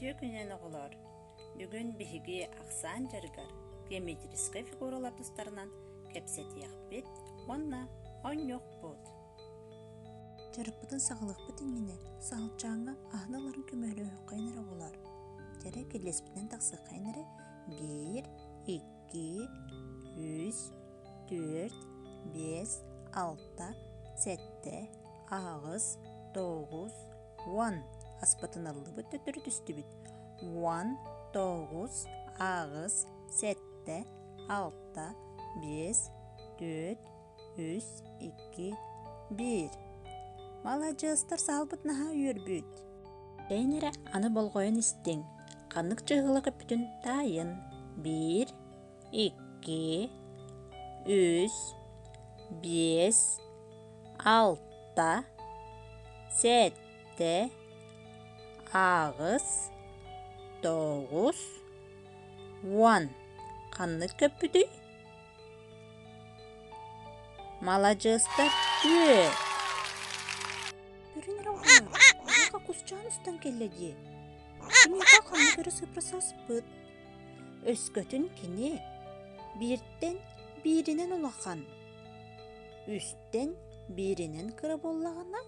Үтүө күнүнэн оҕолоор! Бүгүн биһиги ахсаан дьарыгар геометрическай фигуралар тустарынан кэпсэтиэхпит уонна оонньуохпут. Дьарыкпытын саҕалыахпыт иннинэ саһылчааҥҥа аһын ыларын көмөлөһүөххэйин эрэ оҕолоор. Дьэрэ кириэспитинэн тахсыаххайын эрэ биир, икки, үс, түөрт, биэс, алта, сэттэ, аҕыс, тоҕус, уон аспытын ыллыбыт төттөрү түстүбүт уон, тоҕус, аҕыс, сэттэ, алта, биэс, түөрт, үс, икки, биир. Маладьыастар саалбыт наһаа үөрбүт. Эн эрэ аны болҕойон истиҥ, ханнык чыһыла көппүтүн таайын. Биир, икки, үс, биэс, алта, сэттэ, аҕыс, тоҕус, уон. Ханнык көппүтүй? Маладьыастар түөрт. Көрүн эрэ оҕолоор, оҕо кусчаан устан кэллэ дии. Киниэхэ ханнык эрэ сыпра саспыт. Өскөтүн кини бииртэн бииринэн улахан, үстэн бииринэн кыра буоллаҕына,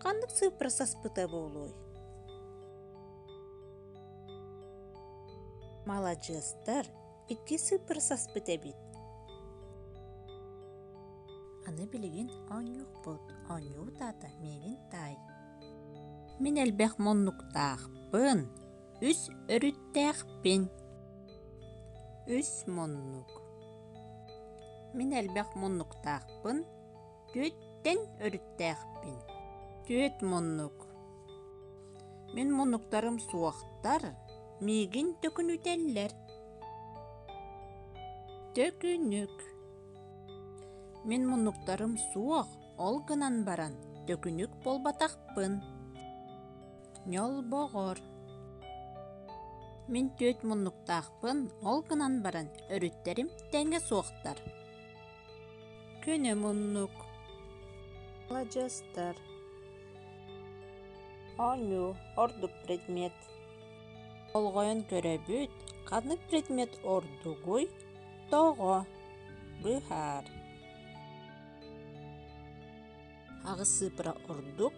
ханнык сыыппара саспыта буолуой? Маладьыастар, икки сыыппара саспыт эбит. Аны билигин оонньуохпут, оонньуубут аата миигин таай. Мин элбэх муннуктаахпын, үс өрүттээхпин. Үс муннук. Мин элбэх муннуктаахпын, түөттэн өрүттээхпин. Түөт муннук. Мин муннуктарым суохтар, миигин төкүнүтэллэр. Төкүнүк. Мин муннуктарым суох, ол гынан баран төкүнүк буолбатахпын. Ньолбоҕор. Мин түөрт муннуктаахпын, ол гынан баран өрүттэрим тэҥэ суохтар. Көнө муннук. Маладьыастар. Оонньуу ордук предмет. Болҕойон көрөбүт, ханнык предмет ордугуй, тоҕо? Быһаар. Аҕыс сыыппара ордук,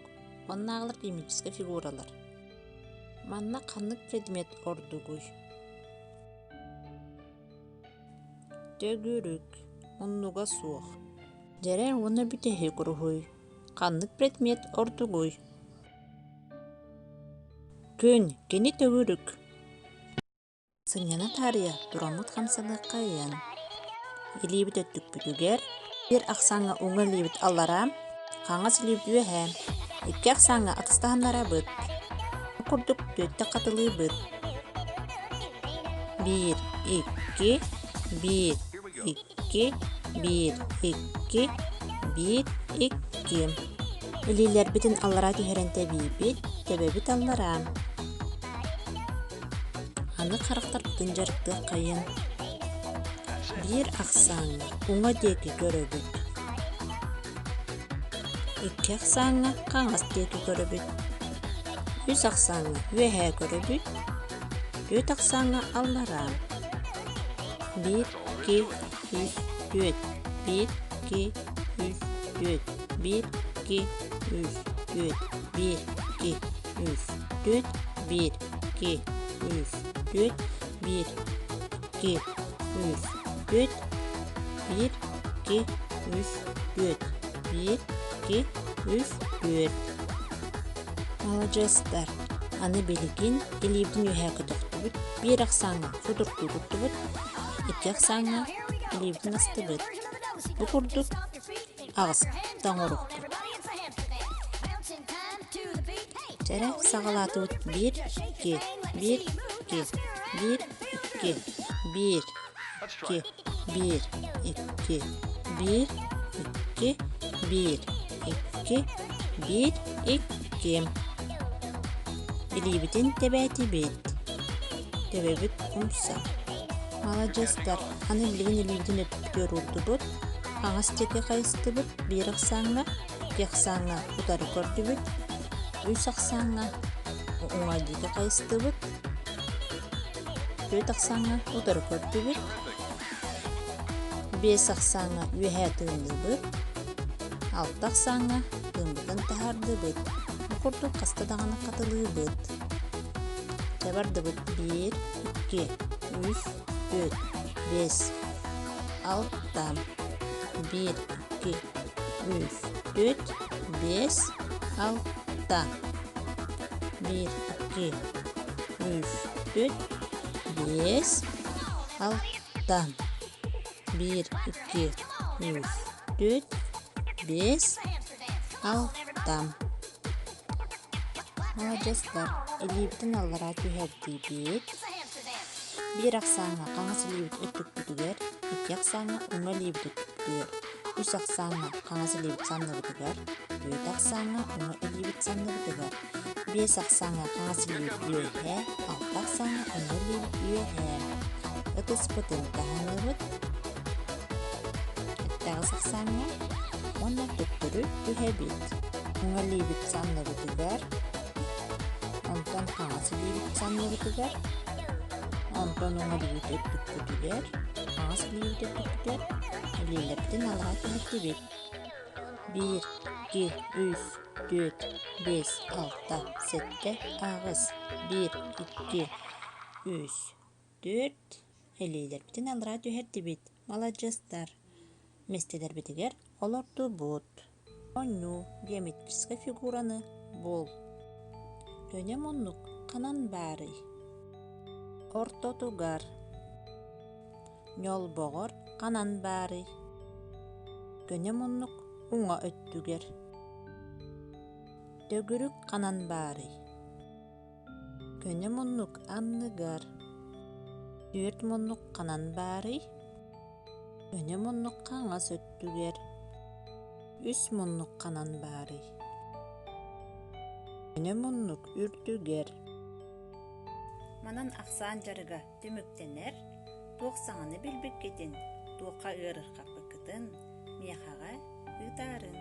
уоннааҕылар химическэй фигуралар. Манна ханнык предмет ордугуй? Төгүрүк, муннуга суох. Дьэрэ уонна бүтэһик уруһуй. Ханнык предмет ордугуй? Күн, кини төгүрүк. Сынньана таарыйа тураммыт хамсаныаххайыан. Илиибит өттүкпүтүгэр биир ахсааҥҥа уҥа илиибит аллараа, хаҥас илиибит үөһээ, икки ахсааҥҥа атастаһыннарабыт. Бу курдук түөртэ хатылыыбыт. Биир, икки, биир, икки, биир, икки, биир, икки. Илиилэрбитин аллараа түһэрэн тэбиибит, тэбэбит аллараа. Аны харахтарбытын дьарыктыаххайын. Биир ахсааҥҥа уҥа диэки көрөбүт. Икки ахсааҥҥа хаҥас диэки көрөбүт. Үс ахсааҥҥа үөһээ көрөбүт. Түөрт ахсааҥҥа аллараа. Биир, икки, үс, түөрт. Биир, икки, үс, түөрт. Биир, икки, үс, түөрт. Биир, икки, үс, түөрт. Биир, икки, үс, түөрт. Биир, икки, үс, түөрт. Биир, икки, үс, түөрт. Биир, икки, үс, түөрт. Маладьыастар, аны билигин илиибитин үөһээ көтөхтүбүт, биир ахсааҥҥа судургу туттубут, икки ахсааҥҥа илиибитин астыбыт. Бу курдук аҕыста оҥорукпут. Чэрэ саҕалаатыбыт биир, икки, биир, икки, биир, икки, биир, икки, биир, икки, биир, икки, биир, икки, биир, икки. Илиибитин тэбээтибит. Төбөбүт умса. Маладьыастар, аны билигин илиибитин өттүгэр уурдубут, хаҥас диэки хайыстыбыт, биир ахсааҥҥа, икки ахсааҥҥа утары көрдүбүт, үс ахсааҥҥа. уҥа диэки хайыстыбыт, түөрт ахсааҥҥа утары көрдүбүт, биэс ахсааҥҥа үөһээ тыынныбыт, алта ахсааҥҥа тыыммытын таһаардыбыт. Бу курдук хаста даҕаны хатылыыбыт. Дьэ бардыбыт биир, икки, үс, түөрт, биэс, алта, биир, икки, үс, түөрт, биэс, алта, биир, икки, үс, түөрт, биэс, алта, биир, икки, үс, түөрт, биэс, алта. Маладьыастар, илиибитин аллараа түһэрдибит. Биир ахсааҥҥа хаҥас илиибит өттүкпүтүгэр, икки ахсааҥҥа уҥа илиибит өттүкпүтүгэр, үс ахсааҥҥа хаҥас илиибит санныбытыгар, түөрт ахсааҥҥа уҥа илиибит санныбытыгар, биэс ахсааҥҥа хаҥас илиибит үөһээ, алта ахсааҥҥа уҥа илиибит үөһээ. Ытыспытын таһынныбыт, эттэҕис ахсааҥҥа уонна төттөрү түһэбит. Уҥа илиибит санныбытыгар, онтон хаҥас илиибит санныбытыгар, онтон уҥа илиибит өттүкпүтүгэр, хаҥас илиибит өттүкпүтүгэр илиилэрбитин аллара түһэрдибит. Биир, икки, үс, түөрт, биэс, алта, сэттэ, аҕыс, биир, икки, үс, түөрт, илиилэрбитин аллара түһэрдибит. Маладьыастар! Миэстэлэрбитигэр олордубут. Оонньуу геометрическай фигураны бул. Көнө муннук ханан баарый? Ортотугар. Ньолбоҕор ханан баарый? Көнө муннук уҥа өттүгэр. Төгүрүк ханан баарый? Көнө муннук анныгар. Түөрт муннук ханан баарый? Көнө муннук хаҥас өттүгэр. Үс муннук ханан баарый? Көнө муннук үрдүгэр. Манан ахсаан дьарыга түмүктэнэр, туох саҥаны билбиккитин, туохха ыарырҕаппыккытын миэхэҕэ ыытаарын.